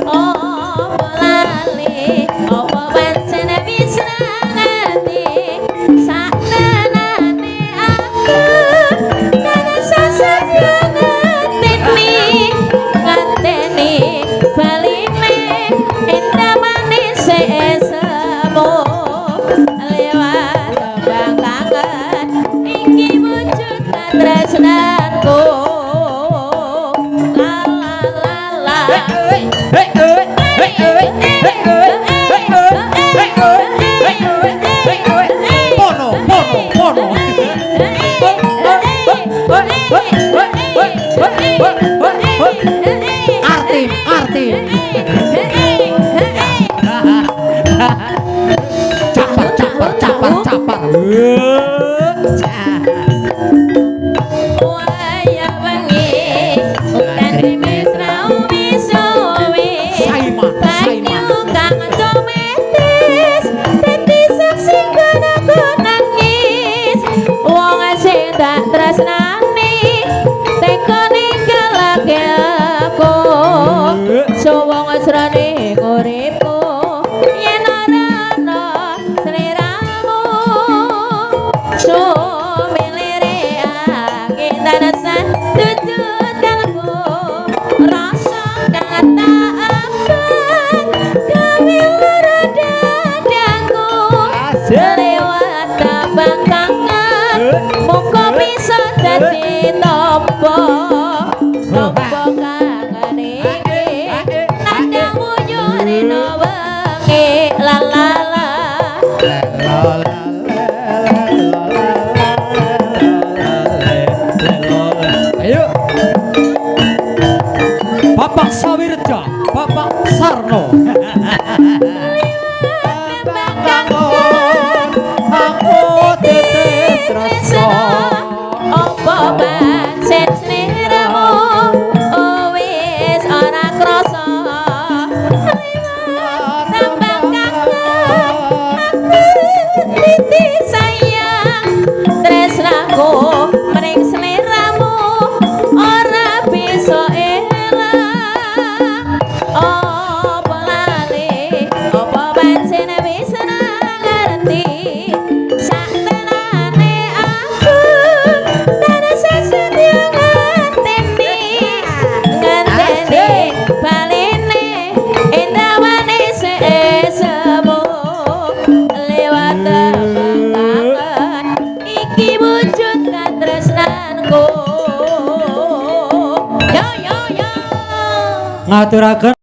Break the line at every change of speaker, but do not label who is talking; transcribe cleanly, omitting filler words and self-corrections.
Apa lali, apa pancen wis ngerti saktenane aku tansah setya ngenteni, ngenteni baline endah manis semu lewat tembang kangen iki wujud katresnanku. La la la la.
Hei hei hei hei hei hei hei hei hei. Pono pono pono. Artim artim. Capar capar capar capar.
Waya wengi udan grimis ra suwe.
Saiman, Saiman.
Banyu kang tumetes dadi saksi aku nangis. Wong sing tak tresnani teka ninggalake aku. Suwung asrane uripku yen ora ana sliramu. Sumilire angin tansah tutut kalbu rasa kang tak abang gawe lara dadaku. Lewat tembang kangen muga bisa dadi tombo, tombo kangen iki nandang wuyuh rino wengi. La la la.
Ayo. Bapak Sawirja, Bapak Sarno.
Tembang kangen
Aku titip tresno.
Apa pancen sliramu wis ora krasa liwat tembang kangen aku titip sayang tresnaku mring sliramu ora bisa ilang. Apa lali, apa pancen wis ngerti saktenane aku tansah setya ngenteni, ngenteni baline endah manis semu lewat tembang kangen iki wujud katresnanku. Yo yo yo.
Ngaturaken.